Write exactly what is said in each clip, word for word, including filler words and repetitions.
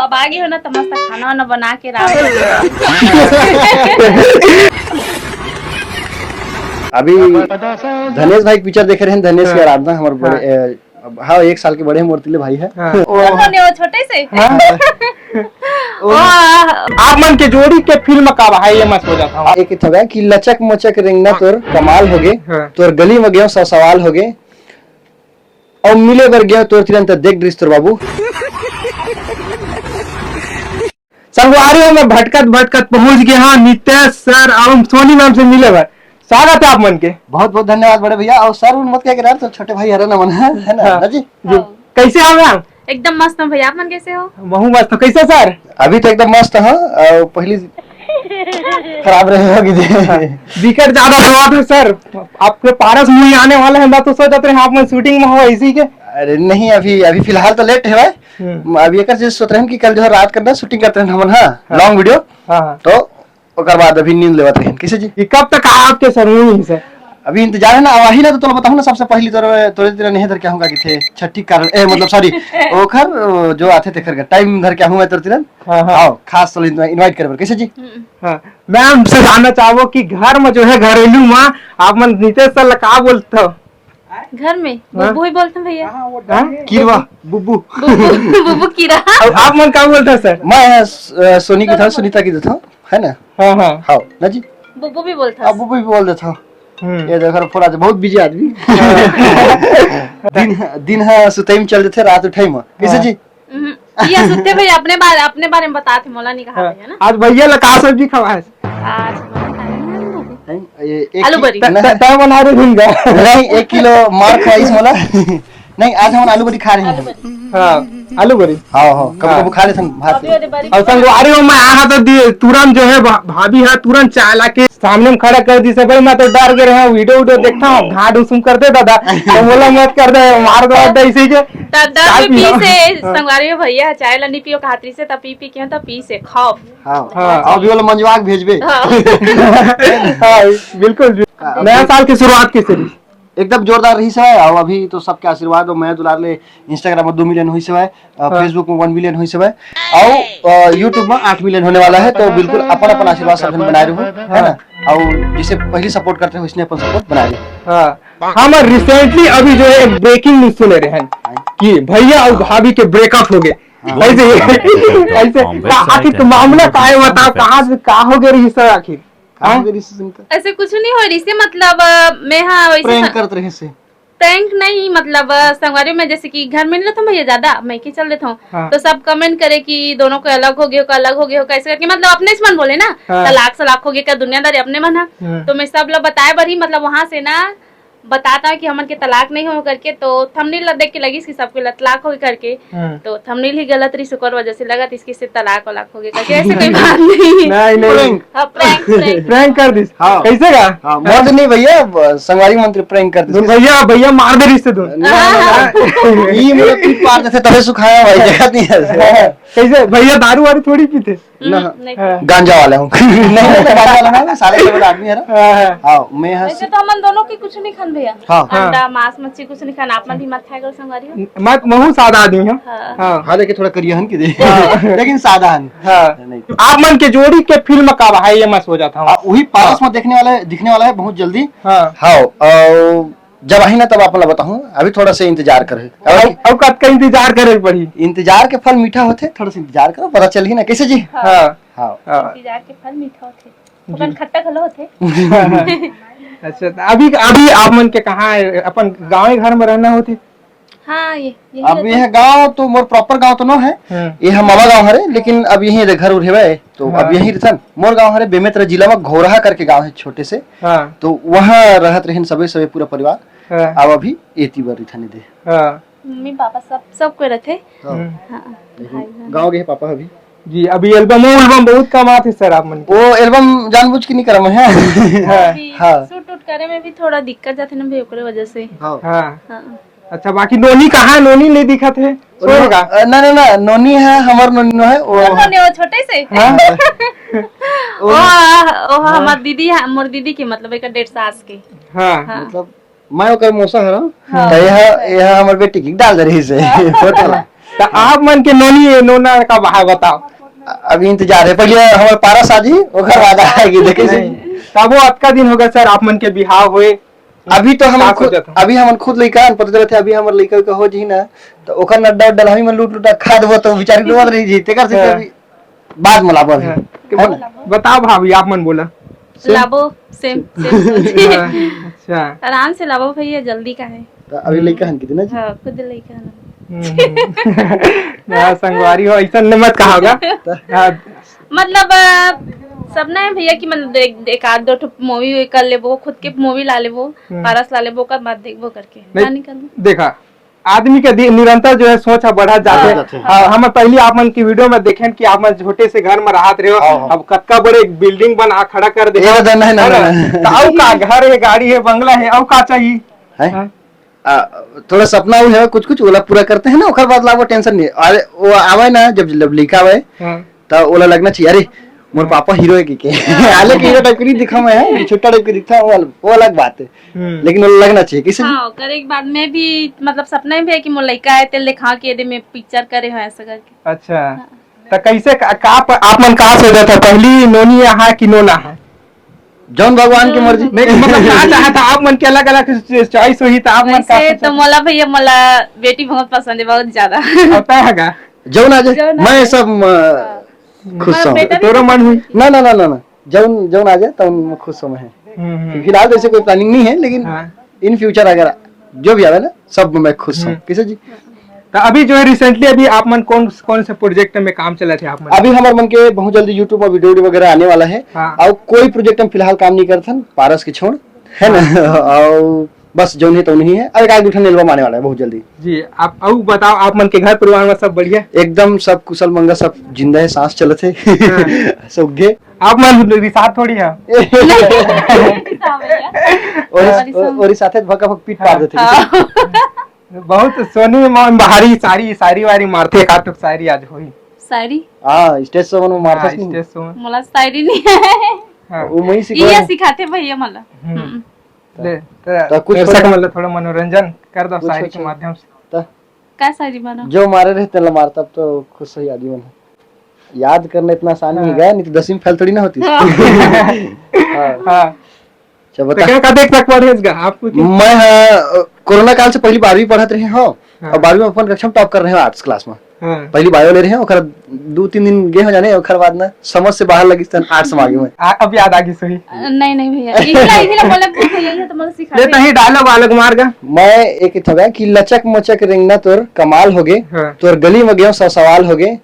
अब आगे हो ना, तो मस्त खाना वाना बना के रात को अभी धनेश भाई के पिक्चर देखे रहे, धनेश के हाँ। आराधना, हमारे बड़े, हाँ। ए, अब, हाँ, एक साल के बड़े मोर तिले भाई है। हाँ। ओ, कौन है वो छोटे से? हाँ। ओ, आप मन के जोड़ी के फिल्म का भाई ये मैं सो जाता हूँ। एक ठो है कि लचक मचक रेंगना तोर कमाल हो गे, हाँ। तोर गली में गयो सौ सवाल हो गे, और मिले बर गयो तोर तिरंत देख दृष्ट तोर बाबू। संगवारी हो, मैं भटकत भटकत पहुंच गया हाँ नितेश सर और सोनी मैम से मिले बर। स्वागत है आप मन के। बहुत बहुत धन्यवाद बड़े भैया। और सर उन मत कह के रहा, तो छोटे भाई हरे नमन है, है ना हाँ। ना जी? जी। हाँ। कैसे हो मैम? एकदम मस्त हूँ भैया, आप मन कैसे हो? महू मस्त हूँ। कैसे सर? अभी तो एकदम मस्त है, और पहली खराब रहे होगी जी। हाँ। विकेट ज्यादा दबाव है सर, आपके पारस मूवी आने वाला है, मैं तो सोचत रहे आप मन शूटिंग में हो इसी के। अरे नहीं, अभी अभी फिलहाल तो लेट है भाई। हम्म। अभी एक चीज सोच रहे हैं कि कल जो है रात करना शूटिंग करते हैं हमन, हाँ, हाँ। Long video. हाँ, हाँ। तो ओकर बाद अभी नींद लेवत रहे हैं। कैसे जी? ये कब तक आए आपके सर मूवी से? अभी इंतजार है ना, अब वही ना तो तोला बताऊँ ना, सबसे पहली तोर तोरे तेरा नहीं धर के आऊंगा कि थे छठी कारण, ए मतलब सॉरी, ओखर जो आथे तेखर का टाइम धर के आऊंगा तोरे तेरा। हाँ, हाँ। आओ, खास तौर इनवाइट करबर। कैसे जी? हम्म। हाँ, मैं हमसे जानना चाहबो कि घर में जो है घरेलू माँ, आप मन नितेश सर ला का बोलते हो? घर में हाँ? बुब्बू ही बोलते हैं भैया। हाँ? किरवा, बुब्बू। बुब्बू, बुब्बू कीरा। अब आप मन का बोलते हैं सर? मैं अ, सोनी की था, सुनीता की था, है ना? हाँ, हाँ। हाँ, ना जी? बुब्बू भी बोलता अब है। बुब्बू भी बोल देता हूँ। हम्म। ये देखो, थोड़ा बहुत बिजी आदमी। हाँ। दिन दिन है सुतई में चल देते, रात उठाई में। कैसे हाँ। जी? हम्म, ये सुते भाई अपने बारे, अपने बारे में बताते, मोला नहीं कहा हाँ। भैया ना। आज भैया ला का सब्जी खवाए? आज हम खाए हैं आलू बरी। हैं? ये एक आलू बरी। त-, नहीं। त-, तय बना रहे भूल गया। नहीं, एक किलो मार खवाइस मोला। नहीं, आज हम आलू बरी खा रहे हैं। आलू बरी। हाँ, आलू बरी। हाँ, हाँ, कभी हाँ। कभी खा लेते हैं भात। अभी वाले बरी और संगवारी हो, मैं आया तो दि-, तुरंत जो है भा-, भाभी है, तुरंत चाय ला के सामने में खड़ा कर दी से, भाई मैं तो डर गए रहे हूँ, वीडियो वीडियो देखता हूँ, घाट उसम कर दे दादा, तो बोला मत कर दे, मार दो दादा इसी के। त-, त चाय अभी पी पियो। से हाँ। संगवारी हो भैया, चाय ला नहीं पियो खातरी से, तब पी पी के, तब पी से खाओ। हाँ। हाँ। अभी वाला मंजवा के भेजबे। हाँ। हाँ, बिल्कुल, बिल्कुल। हाँ, नया अभी साल की शुरुआत कैसे रही? एकदम जोरदार रही से, और अभी तो सबके आशीर्वाद और मैं दुलार ले Instagram में दो मिलियन हुई से, हाँ। Facebook में वन मिलियन हुई से, और अ, YouTube में आठ मिलियन होने वाला है। तो बिल्कुल अपन अपन आशीर्वाद सब जन बनाए रहो, है ना? हाँ। और जिसे पहली सपोर्ट करते हो, इसने अपन सपोर्ट बनाए रहो। हाँ, हम रिसेंटली अभी जो है एक ब्रेकिंग न्यूज सुने रहे हैं कि भैया और भाभी के ब्रेकअप हो गए। हाँ। कैसे? कैसे? आखिर तो मामला का है, बताओ, कहाँ से, का हो गया रही सर आखिर? कहाँ हाँ? गई रिसेशन का? ऐसे कुछ नहीं हो रही से, मतलब, अ, मैं हाँ वैसे प्रैंक स-, करत रहे से। प्रैंक नहीं, मतलब, अ, संगवारी में जैसे कि घर में नहीं रहता हूँ भैया ज्यादा, मैं के चल देता हूँ। हाँ। तो सब कमेंट करे कि दोनों को अलग हो गए हो का, अलग हो गए हो का, ऐसे करके, मतलब, अपने से मन बोले ना, हाँ। तलाक सलाक हो गया का, दुनियादारी अपने मन है। हम्म। तो मैं सब लोग बताए बर ही, मतलब, वहां से ना बताता हूँ कि हमन के तलाक नहीं हो करके, तो थंबनेल ला देख के लगिस कि सबके ला तलाक हो गए करके। हम्म। तो थंबनेल ही गलत रही, ओकर वजह से लगत इसके से तलाक वलाक हो गए करके, ऐसे कोई बात नहीं। नहीं, नहीं। प्रैंक। हाँ, प्रैंक, प्रैंक। प्रैंक कर दिस। हाँ। कैसे का? हाँ, मर्द नहीं भैया, ब-, संगवारी मंत्री प्रैंक कर दिस। भैया, भैया मार दे रिश्ते दो। नहीं, नहीं, नहीं। ये मेरा पीठ पार जैसे तबे सुखाया भाई, जगह नहीं है। कैसे? भैया दारू वारू थोड़ी पीते? ना। हम्म, नहीं। हाँ। गांजा वाला हूँ। नहीं, नहीं, गांजा वाला ना, मैं साले केवल आदमी है ना। हाँ, हाँ। हाँ, मैं यहाँ वैसे से तो हमन दोनों की कुछ नहीं खान भैया। हाँ। हाँ। अंडा, मांस, मच्छी कुछ नहीं खान, आप मन भी मत खाया करो संगवारी हो। मैं महू सादा आदमी हूँ। हाँ। हाँ। हाँ, लेकिन थोड़ा करिया हन की दे। हाँ। लेकिन सादा हन। हाँ। नहीं। आप मन के जोड़ी के फिल्म का भाई ये मैं सो जाता हूँ। आ, वही पारस हाँ। में देखने वाला है, दिखने वाला है बहुत जल्दी। हाँ। हाँ, और जब आही ना तब आप ला बताहूँ, अभी थोड़ा सा इंतजार करे। और, और कतका इंतजार करे पड़ी? इंतजार के फल मीठा होथे, थोड़ा सा इंतजार करो, पता चलही ना। कैसे जी? हाँ। हाँ। हाँ। इंतजार के फल मीठा होथे। जी। ओकन खट्टा घलो होथे। अच्छा, तो अभी, अभी आप मन के कहाँ है? अपन गाँव घर में रहना होथे? हाँ, ये, यही अब रहता यह है। गाँव तो मोर प्रॉपर गाँव तो नो है, हम्म। ये हम मामा गाँव हरे, लेकिन अब यही रे घर उर हेवय, तो हाँ। अब यही रहथन। मोर गाँव हरे बेमेतरा जिला में घोरहा करके गाँव है छोटे से, हाँ। तो वहाँ रहत रहेन सबे, सबे पूरा परिवार। हाँ। अब अभी एती बर रिथन दे। हाँ। मम्मी पापा सब, सब कोई रहथे। हाँ। हम्म। हाँ, लेकिन भाई बहन। गाँव गए पापा अभी। जी, अभी एल्बम, वो एल्बम बहुत कम आथे सर आप मन के। वो एल्बम जानबूझ के नहीं करम है। हाँ। अभी हाँ। शूट उट करे में भी थोड़ा दिक्कत जाथे ना भाई, ओकरे वजह से। हाँ। हाँ। हाँ। अच्छा, बाकी नोनी कहाँ है? नोनी नहीं दिखत है। सोए का? अ, ना, ना, ना, नोनी है, हमर नोनी नो है, वो हमर नोनी, वो छोटे से। हाँ। वो, वो हाँ। हमार दीदी है, मोर दीदी के, मतलब, एक डेढ़ सास के। हाँ। हाँ। मतलब, मैं ओकर मौसा हरं, हाँ। तो यह, यह हमर बेटी के डाल दे रही से, फोटो ला। आप मन के नोनी, नोना कब आए, बताओ। अभी इंतजार है, पहले हमारे पारस आ जी, ओकर बाद आएगी, देखे से। नहीं, तब वो अतका दिन हो गया सर, आप मन के बिहाव हुए। अभी तो हम का खुद, सोचत हो? अभी हमन खुद लइका हन, पता चलत है, अभी हमर लइका उइका हो जही ना, तो ओकर नड्डा उड्डा हम लूट लूटा खा देबो, तो बेचारी रोवत रही जी, तेकर से हाँ। अभी बाद में लाबो अभी। हाँ। है ना? बताओ भाभी, आप मन बोला। सुन। लाबो, सेम, सेम सोच। हाँ, अच्छा। आराम से लाबो भैया, जल्दी का है। तो अभी लइका हन कितना जी? हाँ, खुद लइका हन। हम्म, हम्म। हाँ, संगवारी हो, ऐसा न मत कहा होगा। हाँ। मतलब, अ, सपना है भैया कि मतलब एक, एक आध दो ठो मूवी कर लेबो, खुद के मूवी ला लेबो, हम्म। पारस ला लेबो, ओकर बाद देखबो करके। नहीं, ना निकलबो। देखा, आदमी के दि-, निरंतर जो है सोच ह बढ़त जाथे। हाँ, जाथे। हाँ, हम पहली आप मन की वीडियो में देखेन कि आप मन छोटे से घर में रहत रहे हो, हाँ, हाँ। अब कतका बड़े एक बिल्डिंग बना खड़ा कर दे। ये तो नहीं, नहीं, है ना? नहीं, नहीं। तो अउ का, घर है, गाड़ी है, बंगला है, अउ का चाहिए? है? हाँ। आ, थोड़ा सपना अउ है कुछ कुछ, ओला पूरा करते हैं ना, ओकर बाद लाबो, टेंशन नहीं। अरे वो आवे ना, जब, जब लइका आवे, हाँ। तो ओला लगना चाहिए, "अरे मोर पापा हीरो है कि के?" हालांकि हीरो टाइप के नहीं दिखा मैं, है छोटा टाइप के दिखता, वो अल-, वो अलग बात है। हम्म। लेकिन ओला लगना चाहिए किसे? हाँ, ओकर एक बार में भी मतलब सपना भी है कि मोर लइका है, तेल दिखा के दे मैं पिक्चर करे हो ऐसा करके। अच्छा। हाँ। तो कैसे का, का प-, आप मन का सोचत है, पहली नोनी यहाँ कि नोना है? जौन भगवान की मर्जी। नहीं, मतलब, का चाहत है, आप मन के अलग-अलग चॉइस होही, तो आप मन का वैसे तो सोचत? मोला भैया, मोला बेटी बहुत पसंद है, बहुत ज्यादा। और तय है का? जौन आ जाए, जौन आ मैं जाए। सब, अ, हाँ। खुश हूँ। बेटा भी तोरो मन हुई? ना, ना, ना, ना, ना। जौन, जौन आ जाए, तो मैं खुश हूँ मैं। हम्म, हम्म। फिलहाल तो ऐसे कोई प्लानिंग नहीं है, लेकिन हाँ। In future अगर जो भी आवे ना, सब में मैं खुश हूँ। हम्म। किसे जी? तो अभी जो है, recently अभी आप मन कौन, कौन से प्रोजेक्ट में काम चला थे आप मन? अभी हमारे मन के बहुत जल्दी YouTube में वीडियो, वीडियो वगैरह आने वाला है। हाँ। और कोई प्रोजेक्ट हम फिलहाल काम नहीं करथन, पारस के छोड़, है ना? हाँ। और बस जौन है तो नहीं है। और एक आध दो ठन एल्बम आने वाला है बहुत जल्दी। जी, आप अउ बताओ, आप मन के घर परिवार में सब बढ़िया? एकदम सब कुशल मंगल, सब जिंदा है, सांस चलत है। हाँ। सब गे। आप मन रिसात थोड़ी है। नहीं, रिसात भैया। और, और, रिसात। और रिसात भका भक पीट पार देथे। हाँ। बहुत सोनी में भारी शायरी, शायरी वारी मारथे, का तो शायरी आज होई। शायरी? हाँ, स्टेज शो में मारथे हाँ, नहीं। स्टेज शो में। मोला शायरी नहीं है। हाँ। वो वही सिखाए ये हैं। सिखाथे भैया मला। हम्म। हम्म। ले, तो तो कुछ दर्शक हो जाए। मतलब थोड़ा मनोरंजन कर दो कुछ शायरी हो के जाए। माध्यम से। तो का शायरी बना? जो मारे रहे तेला मारता, अब तो खुश हो आदमी मन। याद करना इतना आसान नहीं हाँ। गया, नहीं तो दसवीं फेल थोड़ी ना होती। हाँ। हाँ। हाँ। अच्छा, तो बता। क्या, क्या देख तक पढ़े इसका? आपको क्या? मैं, हाँ, अ, कोरोना काल से पहली बारहवीं पढ़त रहे हो, हाँ। और बारहवीं में अपन कक्षा में टॉप कर रहे हो आर्ट्स क्लास में। हाँ। पहली बायो ले रहे हो, ओकर दू तीन दिन गे हो जाने, ओकर बाद ना समझ से बाहर लगिस तन आर्ट्स में आगे मैं। आ, अब याद आ गई सही। अ, नहीं, नहीं भैया, यही ला, यही ला बोले, भैया, ये तो मतलब सिखा ले दे। तही डायलॉग वालॉग मार गा। मैं एक ही थोड़ा कि लचक मचक रेंगना तोर कमाल होगे, हाँ। तोर गली में गयो सौ सवाल होगे,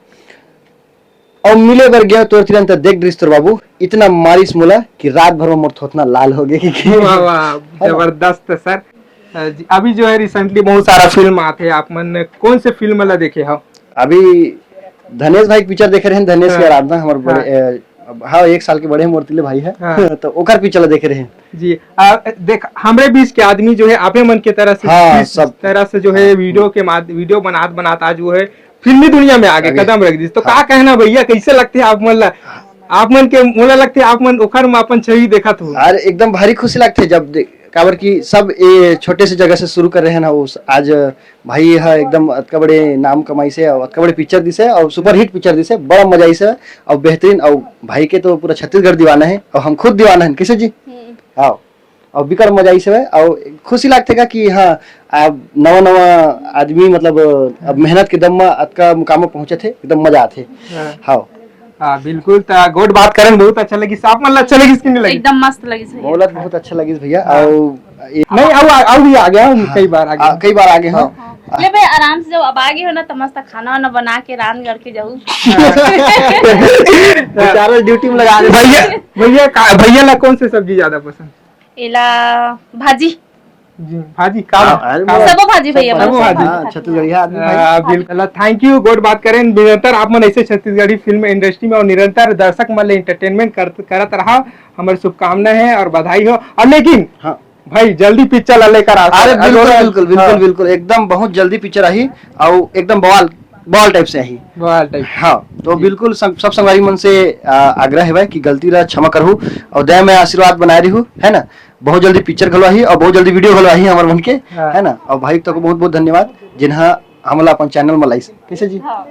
अउ मिले बर गयो तोर तिरंत देख डरिस तोर बाबू, इतना मारिस मोला कि रात भर में मोर थोथना लाल होगे कि, कि वाह, वाह, है ना? जबरदस्त सर। अ, जी, अभी जो है recently बहुत सारा फिल्म आथे, आप मन कौन से फिल्म ला देखे हो? अभी धनेश भाई के पिक्चर देखे रहे, धनेश की हाँ। आराधना, हमारे बड़े, हाँ। अ, अब हाँ, एक साल के बड़े मोर तिले भाई है। हाँ। तो ओकर पिक्चर ला देखे रहे। जी, आ, देख, हमरे बीच के आदमी जो है, आपे मन के तरह से, हाँ, इस सब। तरह से जो है, हाँ। वीडियो के माध-, वीडियो बनात, बनात आज वो है, फिल्मी दुनिया में आगे आगे। कदम रख दिस। तो हाँ। का कहना भैया, कैसे लगथे आप मन ला? आप मन के, मोला लगथे आप मन ओखर में अपन छवि देखत हो। अरे, एकदम भारी खुशी लगथे जब दे-, काबर कि सब ए छोटे से जगह से शुरू करे हैं ना, वो स-, आज भाई ह एकदम अतका बड़े नाम कमाइस हे अउ अतका बड़े पिक्चर दिस हे अउ सुपरहिट पिक्चर दिस हे, बड़ा मजा आइस हे अउ बेहतरीन। अउ भाई के तो पूरा छत्तीसगढ़ दीवाना हे अउ हम खुद दीवाना हन, किसे जी? हम्म। हाँ, अउ बिकट मजा आइस हे अउ खुशी लागथे का कि हाँ, अब नवा नवा आदमी, मतलब, अब हाँ। मेहनत के दम म अतका मुकाम म पहुंचत हे, एकदम मजा आथे। हाँ। हाँ। हाँ, बिल्कुल। त गोठ बात करन बहुत अच्छा लगिस। आप मन ला अच्छा लगिस कि नहीं लगिस? एकदम मस्त लगिस भैया। मोला तो बहुत अच्छा लगिस भैया। हाँ। अउ ए- नहीं, अउ आ-, अउ भी आ गया हूँ, हाँ। कई बार आ गया आ, हूँ। कई बार आ गए हो। हाँ। ले भाई, आराम से जब अब आ गए हो ना, तो मस्त खाना वाना बना के रांध करके जाऊ। बेचारा ड्यूटी में लगा दे। भैया, भैया का, भैया ला कौन से सब्जी ज्यादा पसंद? एला भाजी। जी, भाजी का हाँ, बा-, अरे का वो बा-, सबो भाजी भैया, सबो मतलब भाजी। सबो हाँ, भाजी। छत्तीसगढ़िया आदमी भाई। आ, बिल्कुल। Thank you, गोठ बात करें। निरंतर आप मन ऐसे छत्तीसगढ़ी फिल्म इंडस्ट्री में और निरंतर दर्शक मन ले एंटरटेनमेंट कर, करत रहा। हमारी शुभकामना है और बधाई हो। और लेकिन हाँ। भाई, जल्दी पिक्चर ला लेकर आ। अरे, बिल्कुल, अरे, बिल्कुल, बिल्कुल, हाँ। बिल्कुल, एकदम बहुत जल्दी पिक्चर आही, अउ एकदम बवाल, बवाल टाइप से आही। बवाल टाइप। हाँ, तो जी। बिल्कुल सब, सब संगवारी मन से, आ, आग्रह है भाई कि गलती ला क्षमा करहू अउ दया में आशीर्वाद बनाए रहू, है ना? बहुत जल्दी पिक्चर घलो आही अउ बहुत जल्दी वीडियो घलो आही हमर मन के, हाँ। है ना? अउ भाई, तको बहुत, बहुत धन्यवाद, जिन्हा हमला अपन चैनल में लाइस, कैसे जी? हाँ।